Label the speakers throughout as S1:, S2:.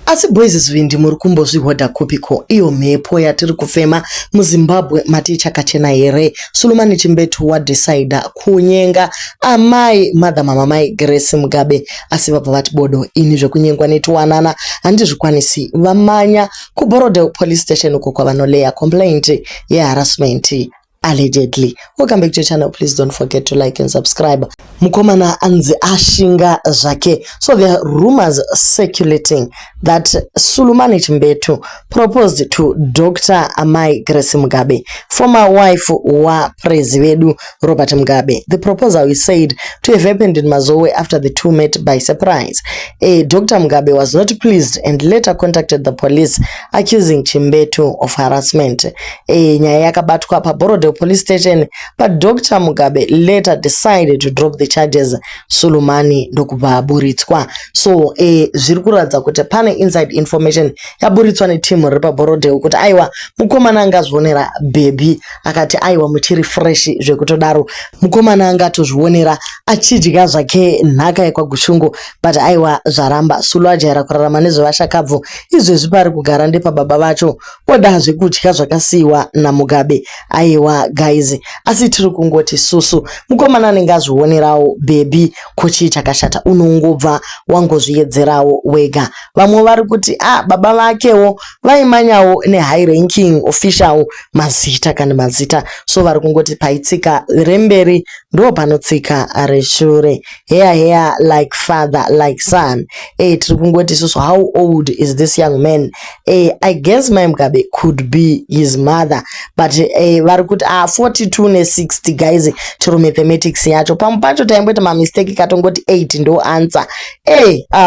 S1: Asi boys, zvivindi muri kumbozvihodha kupiko? Iyo mhepo yatiri kufema muZimbabwe mati ichakachena here? Sulumani Chimbetu wadecider kunyenga amai mother mama mai Grace Mugabe, asi vabva vati bodo, ini zvekunyengwa netuwanana handizvikwanisi. Vamanya kuBorrowdale Police Station uko kwavanoleya complaint yeharassment allegedly. Welcome back to your channel. Please don't forget to like and subscribe. Mukomana anzi ashinga zvake. So there are rumors circulating that Sulumani Chimbetu proposed to Dr. Amai Grace Mugabe, former wife waPrezi vedu Robert Mugabe. The proposal is said to have happened in Mazowe after the two met by surprise. Dr. Mugabe was not pleased and later contacted the police, accusing Chimbetu of harassment. Nyaya yakabatwa paBorrowdale Police Station, but Dr. Mugabe later decided to drop the charges. Sulumani ndokubva aburitswa. So zviri kuratidza kuti pane inside information yaburitswa netimu riri paBorrowdale kuti aiwa, mukomana angazvionera bhebhi, akati aiwa, muchiri fresh zvekutodaro. Mukomana angatozvionera achidya zvake nhaka yekwaGushungo, but aiwa, zvaramba. Sulu ajaira kurarama nezvevashakabvu. Izvezvi pari kugara ndepababa vacho, oda zvekudya zvakasiyiwa naMugabe. Aiwa guys, asi tiri kungoti susu mukomana anenge azvionerawo bhebhi, kuchii chakashata? Unongobva wangozviedzerawo wega. Vamwe vari kuti a ah, baba vakewo vaimanyawo nehigh ranking official, mazita kana mazita. So vari kungoti paitsika remberi ndo panotsika reshure, heya heya, like father like son. Tiri kungoti isusu, how old is this young man? I guess Mai Mugabe could be his mother, but vari kuti ah, 42 ne60. Guys, chero mathematics yacho pamwe pacho taimboita mamistake, katongoti 8 ndo answer.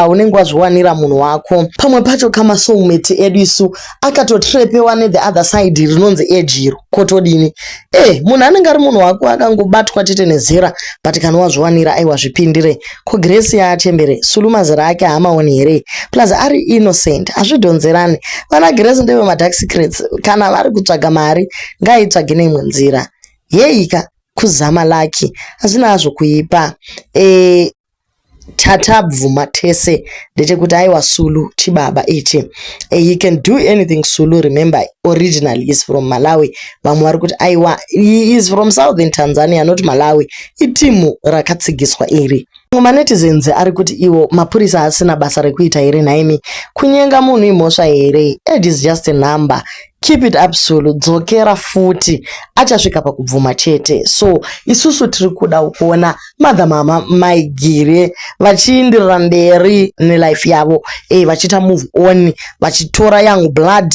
S1: Unenge wazviwanira munhu wako. Pamwe pacho kama soulmate edu isu akatotrepewa nethe other side rinonzi age iro, kotodini? Munhu anenge ari munhu wako akangobatwa chete nezera, but kana wazviwanira, aiwa, zvipindire. Ko Grace yaachembere, Sulu mazera ake haamaoni here? Plus ari innocent, hazvidhonzerani. Vana Grace ndeve madark secrets. Kana vari kutsvaga mari, ngaitsvage neimwe nzira. Yeika kuzama lucky hazvina hazvo kuipa. Chatabvuma tese ndechekuti aiwa, Sulu chibaba ichi. He can do anything. Sulu, remember, originally is from Malawi. Vamwe vari kuti aiwa, he is from southern Tanzania, not Malawi. Itimu rakatsigiswa iri. Mamwe manetizens ari kuti iwo mapurisa asina basa rekuita here nhaimi? Kunyenga munhu imhosva here? Age is just a number. Keep it up, Sulu. Dzokera futi, achasvika pakubvuma chete. So isusu tiri kuda kuona mother mama Maigire vachiindirira mberi nelife yavo, vachiita move on, vachitora young blood.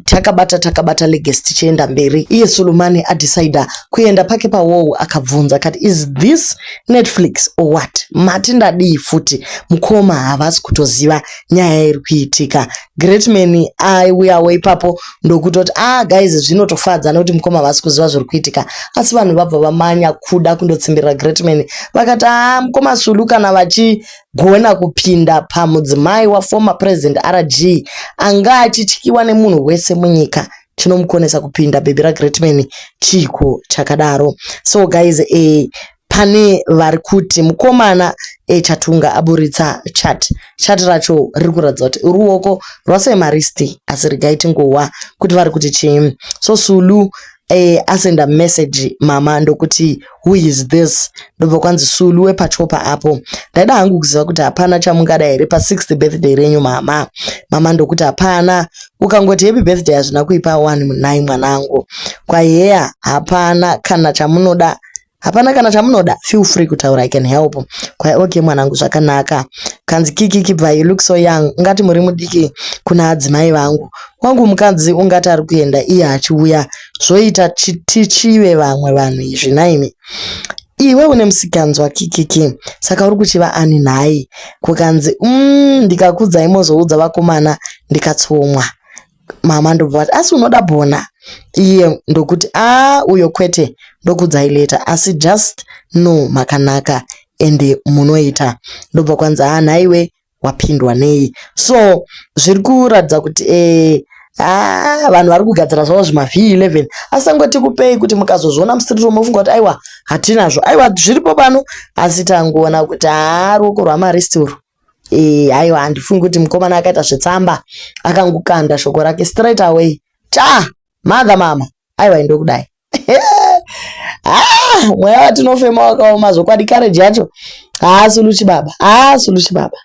S1: Takabata takabata legacy, tichienda mberi. Iye Sulumani adecida kuenda pake pawall, akabvunza akati, "Is this Netflix or what? Mati ndadii futi?" Mukoma havasi kutoziva nyaya iri kuitika. Greatman aiuyawo ipapo ndokutoti, "Ah guys, zvinotofadza nekuti mukoma havasi kuziva zviri kuitika." Asi vanhu vabva vamanya kuda kundotsimbirira Greatman, vakati, "Ah, mukoma Sulu kana vachigona kupinda pamudzimai waformer President RG anga achityiwa nemunhu wese munyika, chinomukonesa kupinda bhebhi raGreatman chiko chakadaro?" So guys, pane vari kuti mukomana Chatunga aburitsa chat. Chat racho riri kuratidza kuti ruoko rwasemaristi, asi regai tingohwa kuti vari kuti chii. So Sulu asenda message mama ndokuti, "Who is this?" Ndobva kwanzi, "Sulu wepachopa apo. Ndaida hangu kuziva kuti hapana chamungada here pa6th birthday renyu, mama." Mama ndokuti, "Hapana, ukangoti happy birthday hazvina kuipa wani nhai mwanangu." Kwaheya, "Hapana kana chamunoda, hapana kana chamunoda, feel free kutaura, I can help." Kwai, "Okay mwanangu, zvakanaka." Kanzi, "Kikiki bva, you look so young, ungati muri mudiki kuna adzimai vangu. Wangu mukadzi ungati ari kuenda iye achiuya, zvoita tichive vamwe vanhu izvi naimi. Iwe une musikanzwa, kikiki, saka uri kuchiva ani nhai?" Kukanzi, ndikakudzai mozoudza vakomana ndikatsomwa." Mama ndobva vati, "Asi unoda bhona?" Iye ndokuti, "A, uyo kwete, ndokudzai later, asi just know makanaka ende munoita." Ndobva kwanzi, "Ha, nhaiwe, wapindwa nei?" So zviri kuratidza kuti vanhu vari kugadzira zvavo zvima V11, asi angoti kupei kuti mukazozviona mustreet mofunga kuti aiwa, hatinazvo. Aiwa, zviripo pano, asi tangoona kuti haa, ruoko rwamaristi urwu. Aiwa, handifungi kuti mukomana akaita zvetsamba, akangokanda shoko rake straight away cha mother mama, aiwa, indokudai. Ah, mweya watinofema wakaoma zvokwadi. Courage yacho, haa, Sulu chibaba, haa, Sulu chibaba.